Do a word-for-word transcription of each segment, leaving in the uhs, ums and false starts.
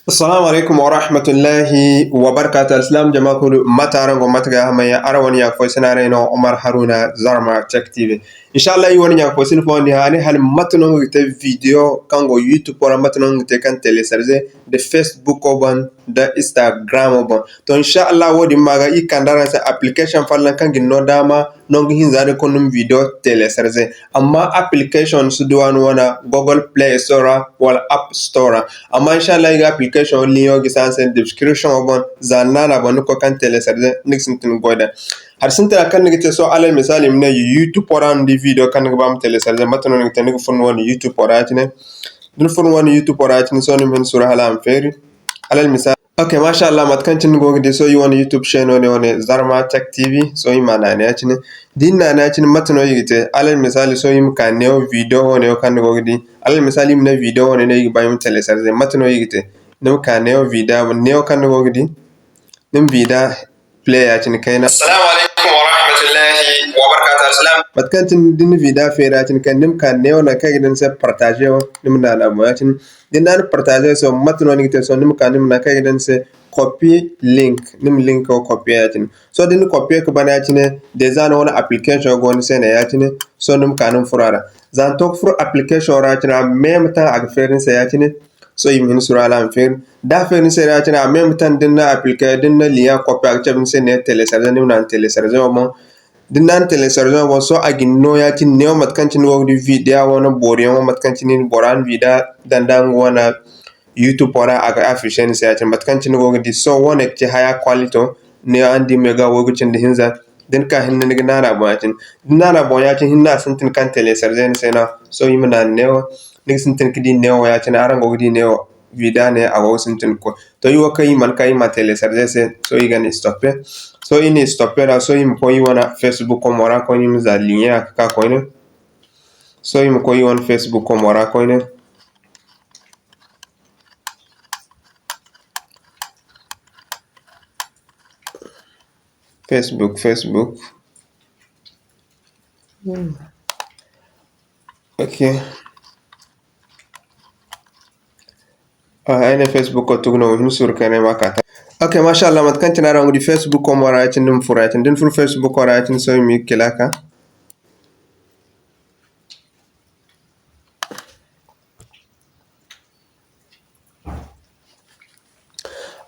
Assalamu alaikum wa rahmatullahi wa barakatuh. Alsilaam jama kulu, mate araŋ go, mate ga hamay? Araŋ wane ɲa ga fo sinaray no, Umar Haruna, Zarma Tech T V. Inshallah, iri wane ɲa ga fo sina fo ni hane, hala mate no nga ga te video kaŋ go YouTube ra, mate no nga ga te kaŋ télécharger nda Facebook o boŋ, nda Instagram o boŋ. To, inshallah, wo-din ma ga iri kande araŋ se application folloŋ kaŋ ga ni no daama nangu hinza din kulu ni ma video télécharger. Amma application si duw'a ni wane Google Play Store ra wala App Store ra. Amma inshallah, iri ga application lien wo gisi araŋ se description o boŋ, za ni naana boŋ ni koy kaŋ télécharger, ni ga sintin ga goy da. Hari sintina kaŋ ni ga te, sohõ, alal misali, iri ma ne YouTube ra ni di video kaŋ ni ga ba ma télécharger, mate no ni ga te? Ni ga furo ni wane YouTube ra ya-cine. Da ni furo ni wane YouTube ra ya-cine, sohõ ni ma hin suuru hala a ma feeri. Alal misali, Ok, masha Allah, mate kaŋ cine ni go ga di, sohõ iri wane YouTube chaîne wane, wane Zarma Tech T V, sohõ iri ma naana ya-cine. Da iri naana ya-cine, mate no iri ga te? Alal misali, sohõ iri ma ka neewo video wane wo kaŋ ni go ga di. Alal misali, iri ma ne video wane no iri ga ba iri ma télécharger, mate no iri ga te? Ni ma ka neewo video, neewo kaŋ ni go ga di, ni ma video play ya-cine kayna. Assalamu alaikum wa rahmatullahi wa barakatuh. Alsilaam. Mate kaŋ cine da ni video feeri ya-cine kayna, ni ma ka neewo nangu kaŋ i ga daŋ ni se partager wo, ni ma naana boŋ ya-cine. Da ni naana partager, sohõ mate no ni ga te? Sohõ ni ma ka, ni ma naŋ kaŋ i ga daŋ ni se copy link, ni ma link wo copier ya-cine. Sohõ da ni copier ka ban ya-cine, déjà ni wane application go ni se ne ya-cine. Sohõ ni ma ka, ni ma furo a ra. Za ni to ga furo application ra ya-cine, en même temps a ga feeri ni se ya-cine. Sohõ iri ma hin suuru hala a ma feeri. Da a feeri ni se ya-cine, en même temps da ni na applica-, da ni na lien copier, a ga cabe ni se ne télécharger, ni ma naŋ télécharger wo boŋ. Da ni naana télécharger wo boŋ, sohõ a ga ni no ya-cine neewo mate kaŋ cine ni go ga di video wane booriyaŋo, mate kaŋ cine bora na video daŋ da nga wane YouTube ra, a ga afficher ni se ya-cine mate kaŋ cine ni go ga di. Sohõ wo-ne ga ci haya quality, neewo araŋ di méga waygu cindi hinza. Da ni ka hinne ni ga naana boŋ ya-cine. Da ni naana boŋ ya-cine hinne a sintin kaŋ télécharger ni se no. Sohõ iri ma naana neewo, ni ga sintin ga di neewo ya-cine, araŋ go ga di neewo. Video ne a go ga sintin ga koy. To, iri wo kaŋ iri mana ka iri ma télécharger se, sohõ iri ga ni stopper. Sohõ iri na stopper ra, sohõ iri ma koy iri wane Facebook mo ra koyne, iri ma za lien a ga ka koyne. Sohõ iri ma koy iri wane Facebook mo ra koyne. Facebook, Facebook. Hmm. Ok. Ah, ay ne Facebook o tugu no, hin suuru kayna ay ma ka ta. Ok, masha Allah, mate kaŋ cine araŋ ga di Facebook mo ra ya-cine, ni ma furo ya-cine. Da ni furo Facebook ra ya-cine, sohõ iri ma kila ka.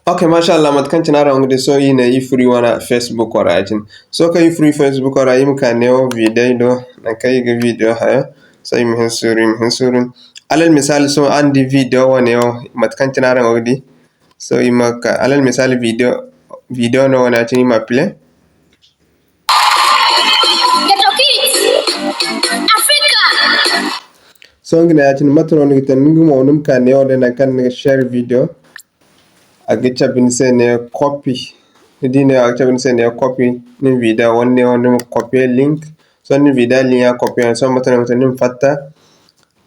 Ok, masha Allah, mate kaŋ cine araŋ ga di, sohõ iri ne iri furo iri wane Facebook ra ya-cine. Sohõ kaŋ iri furo iri Facebook ra, iri ma ka neewo video do, nangu kaŋ iri ga video hayo. Sohõ iri ma hin suuru, iri ma hin suuru. Alal misali, sohõ araŋ di video wane wo, mate kaŋ cine araŋ ga di. Sohõ iri ma ka, alal misali, video, video no wane ya-cine, iri ma play. Sohõ nga ne ya-cine, mate no ni ga te? Nga mo, ni ma ka neewo day nangu kaŋ ni ga share video, a ga cabe ni se ne copy. Ni di neewo, a ga cabe ni se ne copy, ni ma video wane neewo, ni ma copier link. Sohõ ni video lien ya copier, sohõ mate no ni ga te? Ni ma fatta.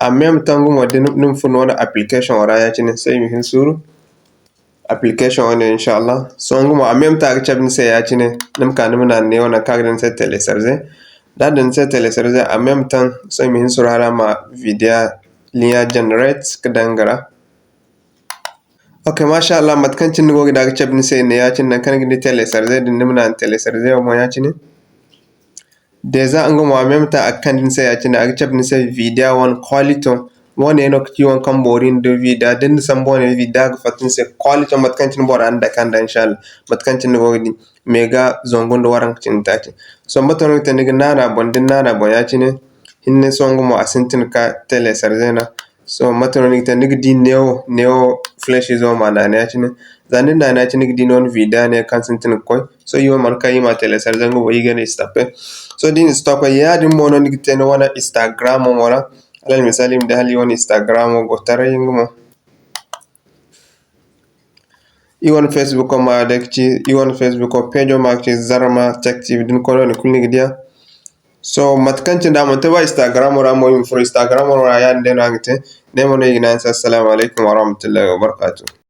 En même temps, nga mo, da ni, ni ma furo ni wane application ra ya-cine, sohõ iri ma hin suuru. Application wane, inshallah. Sohõ nga mo, en même temps a ga cabe ni se ya-cine, ni ma ka ni ma naana neewo nangu kaŋ a ga daŋ ni se télécharger. Da a daŋ ni se télécharger, en même temps, sohõ iri ma hin suuru hala a ma video lien ya generate ka daŋ nga ra. Ok, masha Allah, mate kaŋ cine ni go ga di a ga cabe ni se ne ya-cine, nangu kaŋ ni ga di télécharger din, ni ma naana télécharger wo boŋ ya-cine. Déjà nga mo, en même temps a ga kande ni se ya-cine, a ga cabe ni se video wane quality. Wo-ne no ga ci wo kaŋ boori nda video, da ni na sambu wo-ne video, a ga fatta ni se quality mate kaŋ cine bora na dake a nda, inshallah. Mate kaŋ cine ni go ga di, méga zangu nda waranka cindi taaci. Sohõ mate no ni ga te? Ni ga naana boŋ, da ni naana boŋ ya-cine, hinne sohõ nga mo a sintin ka télécharger no. Sohõ mate no ni ga te? Ni ga di neewo, neewo flèche izo ma naana ya-cine. Za ni naana ya-cine, ni ga di ni wane video ne kaŋ sintin ga koy. Sohõ iri wo mana kay iri ma télécharger, nga wo iri ga ni stopper. Sohõ da iri na stopper, yaadin mo no ni ga te ni wane Instagram mo ra. Alal misali, iri ma di hala iri wane Instagram go taray nga mo. Iri wane Facebook ma day ga ci, iri wane Facebook page ma ga ci Zarma Tech T V, da ni koy no-din kulu ni ga diya. Sohõ mate kaŋ cine da a mana te ba Instagram ra mo, iri ma furo Instagram ra, yaadin day no a ga te. Ne mo no iri ga ne araŋ se assalamu alaikum wa rahmatullahi wa barakatuh.